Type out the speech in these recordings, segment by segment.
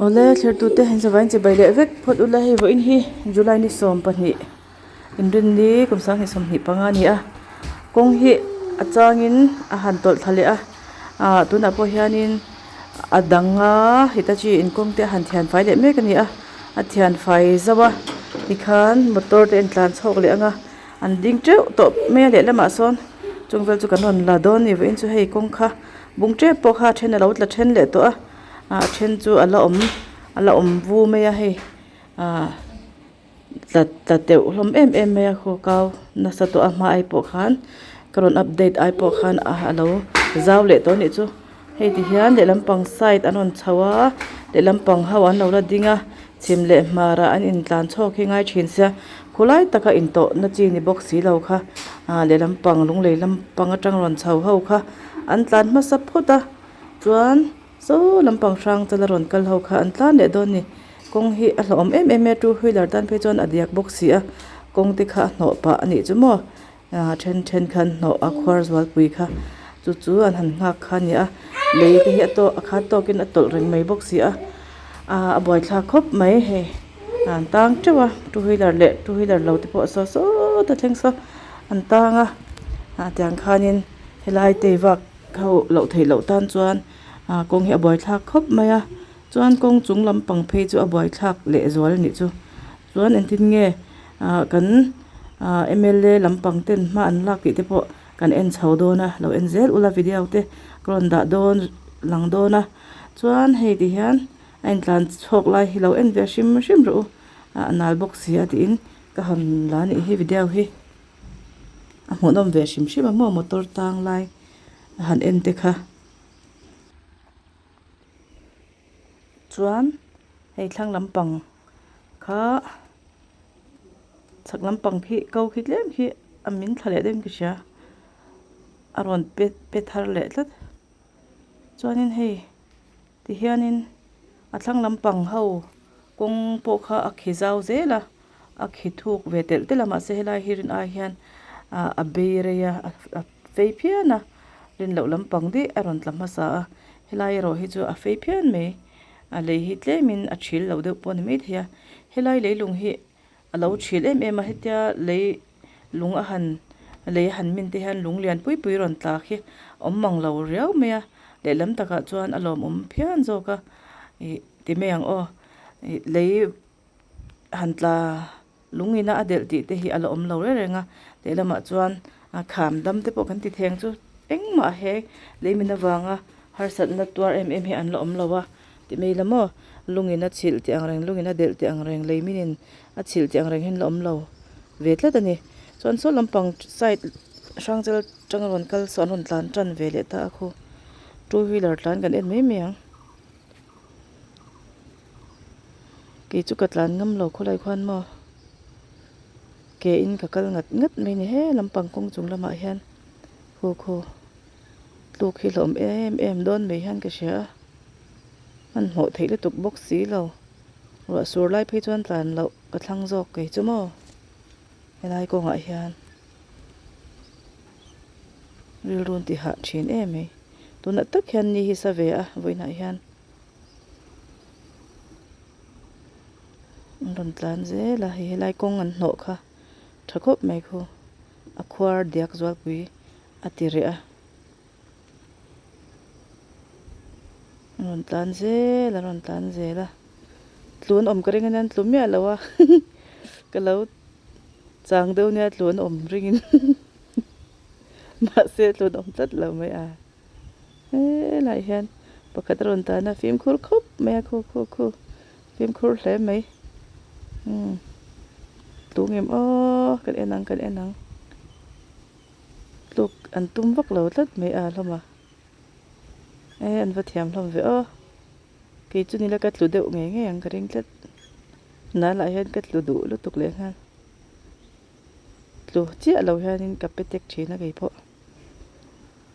Awle thlertute in chawvain chibai leh vek phawt ula hei vawiin hi July ni 12 inrinni kum 2025 a ni a kawng hi a changin a han tawlh thla leh a ah tunah pawh hianin a dang a hitachi in kawng te a han thian fai leh mek a ni a a thian fai zauh a tikhan motor te a intlan chhawk leh ang a an ding teuh tawh mai a lehlamah sawn chung vel chu kan rawn la dawn a ni vawiin chu hei kawng kha bung tep pawh kha a then a lo tla then leh tawh a ah a then chu a la awm a la awm vu mai a hei ah tla tla teuh hlawm em em mai a khaw kau nasa tawh a hma ai pawh khan ka rawn update ai pawh khan a lo zau leh tawh a nih chu hei ti hian lehlam pang side an rawn chho a lehlam pang ho an lo la ding a chhim leh hmar ah an intlan chhawk hi ngai thin sia khulai taka intawh na chi ni bawk si lo kha ah lehlam pang lunglei lampang atang rawn chho ho kha an tlan hmasa phawt a chuan saw lampang hrang chala rawn kal ho kha an tlan leh dawn a ni kawng hi a hlauhawm em em mai a two wheeler tan phei chuan a diak bawk si a kawng te kha a hnawh pah a nih chu maw ah then then khan hnawh a khuar zualpui kha chu chu an han nghak kha a ni a lei te hi a tawk a khat tawkin a tawlh reng mai bawk si a ah a buaithlak khawp mai hei an tang teuh a two wheeler leh two wheeler lo te pawh saw sawt a thleng saw an tang a ah tiang khanin helai tei vak ho loh theih loh tan chuan ah kawng hi a buaithlak khawp mai a chuan kawng chung lampang phei chu a buaithlak leh zual a nih chu chuan engtin nge ah kan ah m l a lampang ten hma an lak tih te pawh kan en chho dawn a lo en zel ula video te ka rawn dah dawn lang dawn a chuan hei ti hian a intlan chhawk lai hi lo en ve hrim hrim rawh u ah a nal bawk si a tiin ka han la a nih hi video hi a hmuhnawm ve hrim hrim a maw motor tang lai a han en te kha. Chuan hei thlang lampang kha chhak lampang khi ko khi tlem khi a min thla leh deuhin ka hria a rawn pe pe thar leh tlat chuanin hei tihianin a thlang lampang ho kawng pawh kha a khi zau zel a a khi thuk ve telh telh a mahse helai hi rin ai hian ah a bei rei a a fei phian a rin loh lampang daih a rawn tla hmasa a helai erawh hi chu a fei phian mai a lei hi tlemin a thil lo deuh pawh a ni maithei a helai leilung hi a lo thil em em a hetia lei lung a han lei a han min te hian lung lian pui pui rawn tla khi awm mang lo riau mai a lehlam takah chuan a lawmawm phian zawk a ih ti mai ang aw ih lei han tla lung ina a delh tih te hi a la awm lo reng reng a lehlamah chuan a kham dam te pawh kan ti theng chu engmah he lei min avanga harsatna tuar em em hi an la awm lo a ti mai la maw lungin a chhilh tih ang reng lungin a delh tih ang reng lei minin a chhilh tih ang reng hian la awm lo ve tlat a ni chuan saw lampang side hrang chal tang a rawn kal saw an rawn tlan tan ve leh ta a khu two wheeler tlan kan en mai mai ang. Kei chu ka tlan ngam lo khawlai khuan maw ke in ka kal ngat ngat mai a ni he lampang kawng chung lamah hian khu khu tluk hi hlawm em em dawn mai hian ka hria a hmanhmawh theih lutuk bawk si lo ruah sur lai phei chuan tlan loh ka thlang zawk kei chu maw helai kawngah hian rilru an ti hah thin em mai. Tunah tak hian ni hi sa ve a vawiinah hian an rawn tlan zel a hei helai kawng an hnawh kha tha khawp mai khu a khuar diak zualpui a ti reh a an rawn tlan zel an rawn tlan zel a tlu an awm ka ring a nia an tlu miah lo a ka lo chang deuh nia tlu an awm ringin. Mahse tlun awm tlat lo mai a helaiah hian pakhat a rawn tan a fimkhur khawp mai a khu khu khu fimkhur hle mai umm tlung em aw kan en ang kan en ang tluk an tum vak lo tlat mai a hlawm a e an va thiam hlawm ve aw kei chu nila ka tlu deuh ngei ngei ang ka ring tlat nalaiah hian ka tlu duh lutuk leh nghal. Tlu chiah lo hianin ka pe tek thin a kei pawh.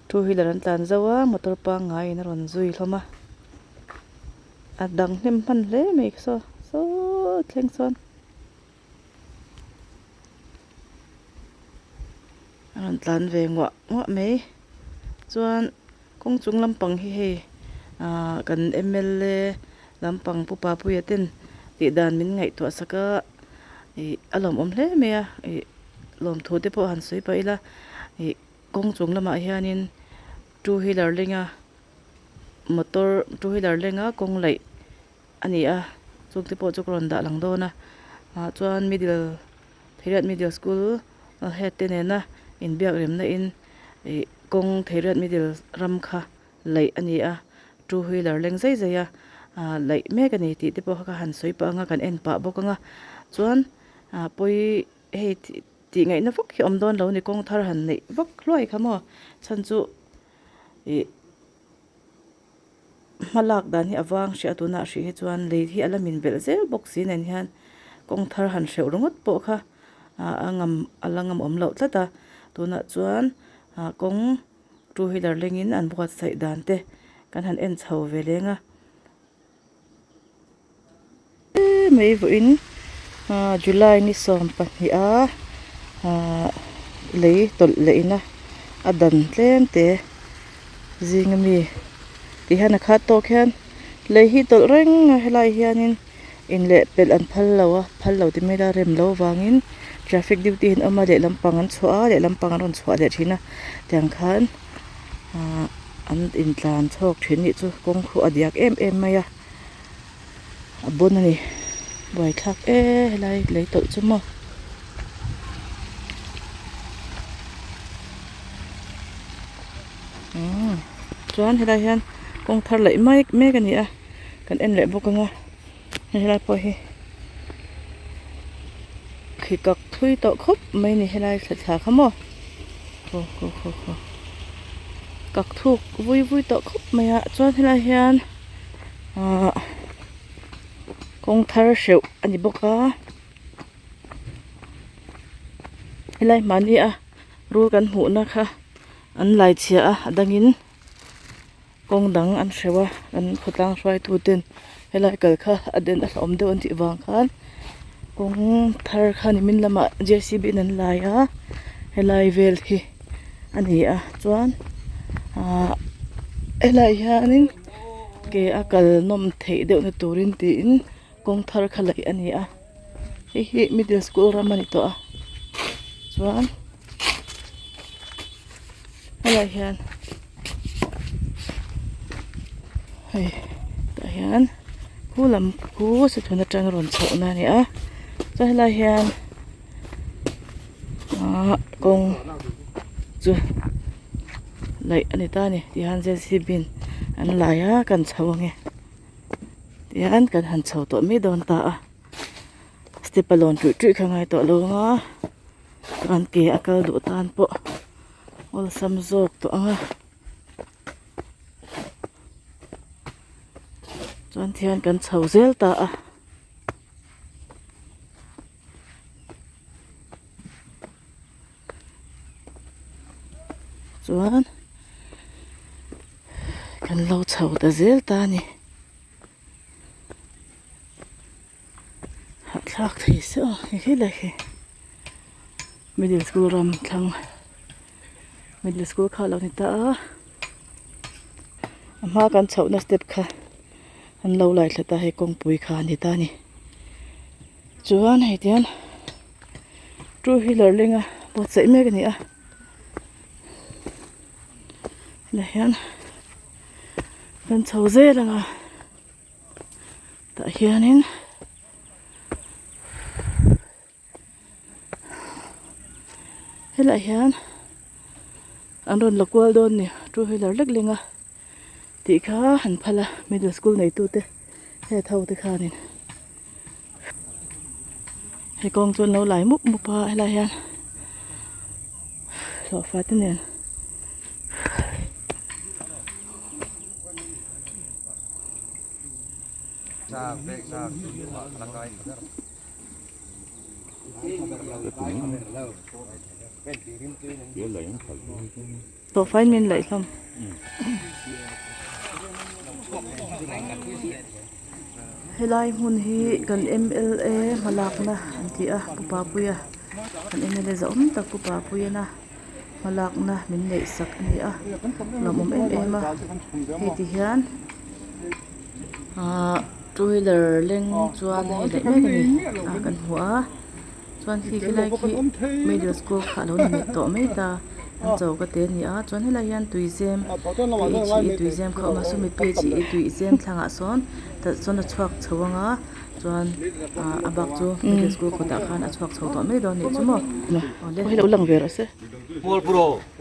Two wheeler an tlan zo a motor pangngaiin a rawn zui hlawm a. A dang hnem hman hle mai saw saw thleng sawn. A rawn tlan ve nguah nguah mai. Chuan kawng chung lampang hi hei ah kan m l a. Lampang Pu Papuia ten tih dan min ngaihtuah sak a ih a lawmawm hle mai a ih lawmthu te pawh han sawi pah ila ih kawng chung lamah hianin two wheeler lenga motor two wheeler lenga kawng laih a ni a chungte pawh chu ka rawn dah lang dawn a ah chuan middle Theiriat middle school head te nena inbiak remna in ih kawng Theiriat middle ram kha laih a ni a two wheeler leng zai zai a ah laih mek a ni tih te pawh kha ka han sawi pah ang a kan en pah bawk ang a chuan ah pawi hei tih ngaihna vak hi a awm dawn lo a ni kawng thar han neih vak hluai kha maw chhan chu ih hma lak dan hi a vang hrih a tunah hrih hi chuan lei hi a la min belh zel bawk si nen hian kawng thar han hreuh ringawt pawh kha ah a ngam a la ngam awm loh tlat a tunah chuan ah kawng two wheeler lengin an buatsaih dan te kan han en chho ve leng a. Mai vawiin ah July ni 12 a ah lei tawlh leh in a a dan tlem te zing ami tih hian a khat tawk hian lei hi tawlh reng a helai hianin inleh pelh an phal lo a phal lo ti mai ila rem lo vangin traffic duty an awm a lehlam pang an chhuah a lehlam pang an rawn chhuah leh thin a tiang khan ah an intlan chhawk thin nih chu kawng khu a diak em em mai a a bawn a ni buaithlak e helai lei tawlh chu maw. Umm chuan helai hian kawng thar laih mek mek a ni a kan en leh bawk ang a hei helai pawh hi khi kak thui tawh khawp mai a ni helai thla thla kha maw khaw khaw khaw khaw kak thuk vui vui tawh khawp mai a chuan helai hian ahh kawng thar hreuh a ni bawk a helai hmani a rul kan hmuhna kha an lai chhia a a dangin kawng dang an hreuh a an khawtlang hruaitu ten helai kal kha a den a hlauhawm deuh an tih vang khan kawng thar kha nimin lamah J C B in an lai a helai vel hi a ni a chuan ahh helai hianin ke a kal nawm theih deuh na turin tiin kawng thar kha laih a ni a hei hi middle school ram a ni tawh a chuan helai hian hei tah hian khu lam khu sithun atanga rawn chhoh na a ni a chuan helai hian ahh kawng chu laih a ni ta a ni tihian J C B in an lai a kan chho ange tihian kan han chho tawh mai dawn ta a step a lawn ṭuih ṭuih kha ngai tawh lo ang a chuan ke a kal duh tan pawh awlsam zawk tawh ang a chuan thian kan chho zel ta a. Chuan kan lo chho ta zel ta a ni. Hahthlak thei se aw hei hi lai hi middle school ram thlang middle school kha a lo ni ta a a hma kan chhohna step kha an lo lai thla ta hei kawngpui kha a ni ta a ni chuan hei tihian two wheeler lenga buatsaih mek a ni a helai hian kan chho zel ang a. Tah hianin helaiah hian an rawn la kual dawn a ni two wheeler lek leng a tih kha an phal a middle school neitu te head ho te khanin he kawng chu an lo lai mup mup a helaiah hian hlawhfa te nen. Tawhfaiin min laih hlawm. Helai hmun hi kan M_L_A hmalakna an ti a Pu Papuia kan M_L_A zahawm tak Pu Papuiana hmalakna min neih sak a ni a lawmawm em em a hei ti hian ahh. Two wheeler leng chuan hei leh mek a ni a kan hmu a chuan khi khilai khi middle school kha alo ni tawh mai ta an choka te a ni a chuan helai hian tuizem p h e tuizem kha a awm a sawmi p h e tuizem thlangah sawn tah sawn a chhuak chho ang a chuan ah a bak chu middle school kawtah khan a chhuak chho tawh mai dawn a nih chu maw awle.